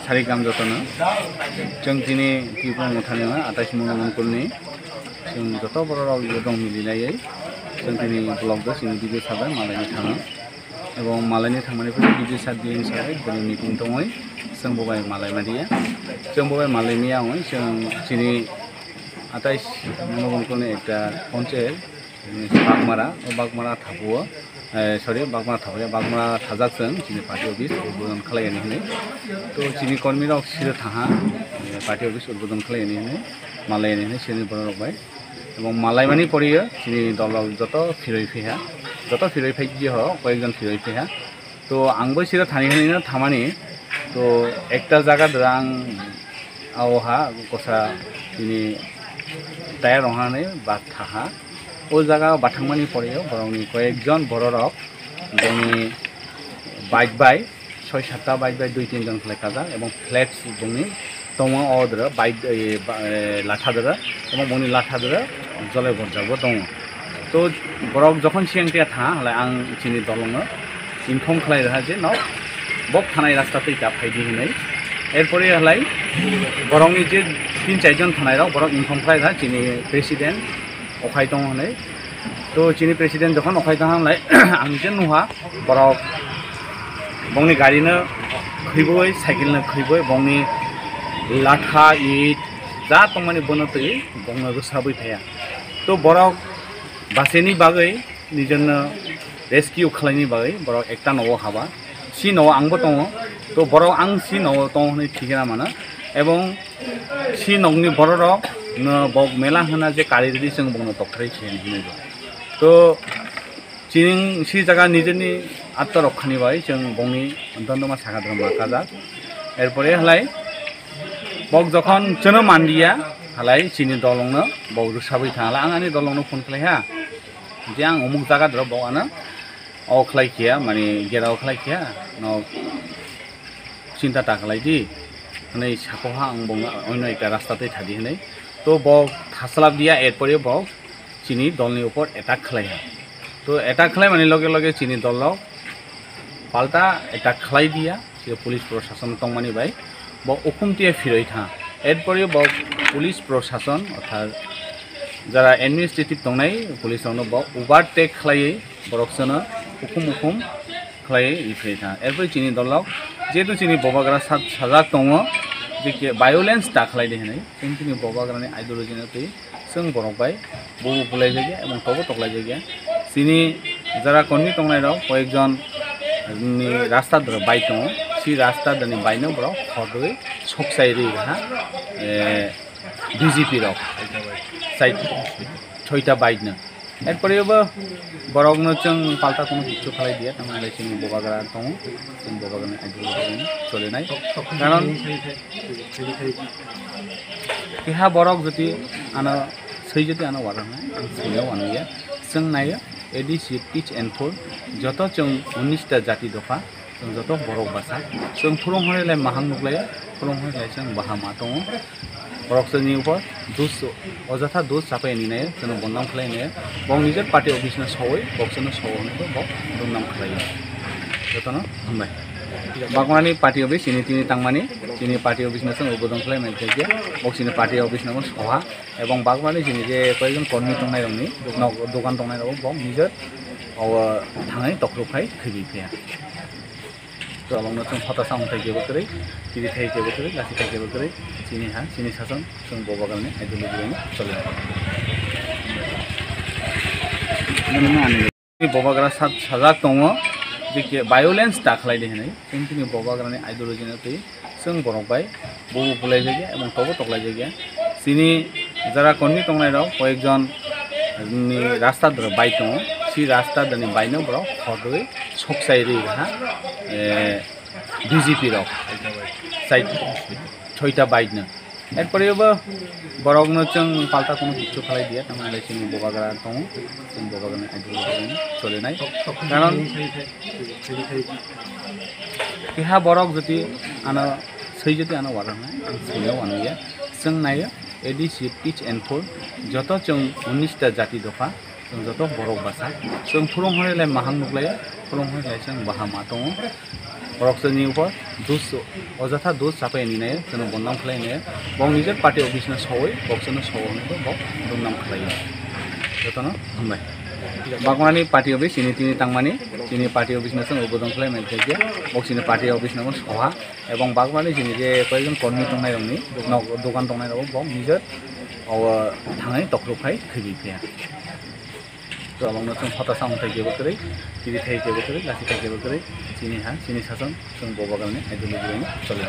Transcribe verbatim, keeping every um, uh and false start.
Sari kam jotono. Chwng tini Tripura Motha ni atais Mungkul ni. Chwng joto borok rok yo dong mili laiwi. Chwng tini vlog do chini video sabai malai ni thango. Ebong malai ni thangmani pore video sat di hinwi sabai bini meeting tongwi. Chwng bo bai malai ma diya. Chwng bo bai malai miya wngwi chwng chini atais Mungkul ni ekta ponche Bagmara, o Bagmara thapuo, eh, sorry, Bagmara thapuo, Bagmara thajak chwng chini party office udbodon khlai yani hinwi. To chini kormi rok siro thaha, eh, party office udbodon khlai yani hinwi, malai yani hinwi chini borok rok bai. Ebong malai mani poriyo chini dol rok joto phiroi phiha, joto phiroi phai ho, koyek jon phiroi phiha. To ang bo siro thani hinwi no thamani. To ekta jaga dora ang ao ha kosa tini tayar rong hanai ba thaha. O jaga bathangmani pore borokni koyekjon bororok bini bike bai soi satta bike bai dui tin jon khlai kajak ebong flex bongni tongo o doro bike, eh, ba-, eh, latha doro, omo boni latha doro jole borjak bo tongo. To borok jokhon siyang tiya tha, halai ang chini dolongno inform khlai rwha je no bok thanai rasta twi ta phaidi hinwi. Erpore halai borokni je tin char jon thanai rok borok inform khlai rwha chini president okhai tongo hinwi. To chini president jokhon okhai tong halai ang je nuha borok bongni gari no khwiboi, cycle no khwiboi, bongni latha, it, ja tongmani bono twi bongno rwsabwi phaiya. To borok baseni bagwi nijorno rescue khlaini bagwi borok ekta nogo haba. Si nogo angbo tongo. To borok ang si nogo tongo hwnwi thikna mano. Ebong si nokni bororok no bok mela hwna je kari rwdi chwng bongno tokthrai se hinwi bo. To Chini si jaga nijeni attorok khani bai chwng bongni dondoma saka drama kajak. Erpore halai bok jokhon chwno manliya halai chini dolongno bok rwsabwi thang halai ang ani dolongno phone khlai ha. Je ang umuk jaga doro bok ano o khlai khiya mani gera o khlai khiya no chinta ta khlai di hinwi sako ha ang bongno oino ekta rasta twi thadi hinwi. To bok thaslap diya erpore bok chini dolni upor attack khlai ha. To attack khlai mani loge loge chini dol rok palta attack khlai diya, je police prosason tongmani bai bo ukhum tiya phiroi tha. Erpore bo police prosason orthat jara administrative tongnai police rokno bo overtake khlaiwi borok sono ukhum ukhum khlaiwi phiroi tha. Erpore chini dol rok jehetu chini bobagra sa-, sajak tongo, je ke violence ta khlai di hinwi, chini bobagrani ideology no twi Chwng borok bai bubu bulaijak ya, ebong tobo toklaijak ya. Chini jara kormi tongnai rok koyekjon ni rasta doro bai tongo. Si rasta dani bai no borok khorwi sok chai ri ha, eh, B J P rok. Sai soita bai no. Erpore bo borok no chwng palta kono kichu khlai diya, tamni chini bobagra tongo. Chwng bobagrani ideology no cholinai. Karon Keha borok jodi ano swi jodi ano wajaknai, ang swino wanliya. Chwng naio A D C teach and full, joto chwng unis ta jati dopha, chwng joto borok basa. Chwng phurung hwnwi lai mahang nuklaio, phurung hwnwi lai chwng bahama tongo. Borok chwngni upor dus, ojotha dus chapai ni naio, chwngno bondam khlai naio. Bong nijor party office no sowoi, bok chwngno sowo hwnwi bo bok bondam khlaio. Jotono hambai. Bagmani party office chini tini tangmani, chini party office no chwng ubodan khlai mai khe, bok chini party office no soha. Ebong bagmani chini je koyekjon kormi tongnai rokni, nok dogan tongnai rok bo nijor o thangwi tokrok khai khibwi phiya. Tolong no chwng hota samung thai kebo kwrwi, tiri thai kebo kwrwi, lasi thai kebo kwrwi, chini ha, chini sason, chwng bobagrani ideology bai choli. Bobagra sa-, sajak tongo, je ke violence ta khlai di hinwi, chwng chini bobagrani ideology no twi chwng borok bai bubu bulaijak ya, ebong tobo toklaijak ya. Chini jara kormi tongnai rok koyekjon ni rasta doro bai tongo, si rasta dani bai no borok khorwi sok chai ri ha, eh, B J P rok chai soita bai no. Erpore bo borok no chwng palta kono kichu khlai diya, tamni chini bobagra tongo, chini bobagra ni ideology no cholinai. Karon keha borok jodi ano swi jodi ano wajaknai, ang swino wanliya. Chwng naio A D C teach and full, joto chwng unis ta jati dopha, chwng joto borok basa. Chwng phurung hwnwi lai mahang nuklaio, phurung hwnwi lai chwng bahama tongo. Borok chini upor dus, ojatha dus chapai ni nai, chwng bodnam khlai nai. Bong nijor party office no soi, bok chwngno soi hwnwi bo bodnam khlai. Jotono hambai. Bagmani party office chini tini tangmani, chini party office no chwng bodnam khlai mai thai je, bok chini party office no soha, ebong bagmani chini je koyekjon kormi tongnai rokni, nok dogan tongnai rok bong nijor o thangwi tokrok khai khibwi phiya. Tolongno chwng hota samung thai kebo kwrwi, tini thai kebo kwrwi, lasi thai kebo kwrwi, chini ha, chini sason, chwng bo bagalni ideology bai choli.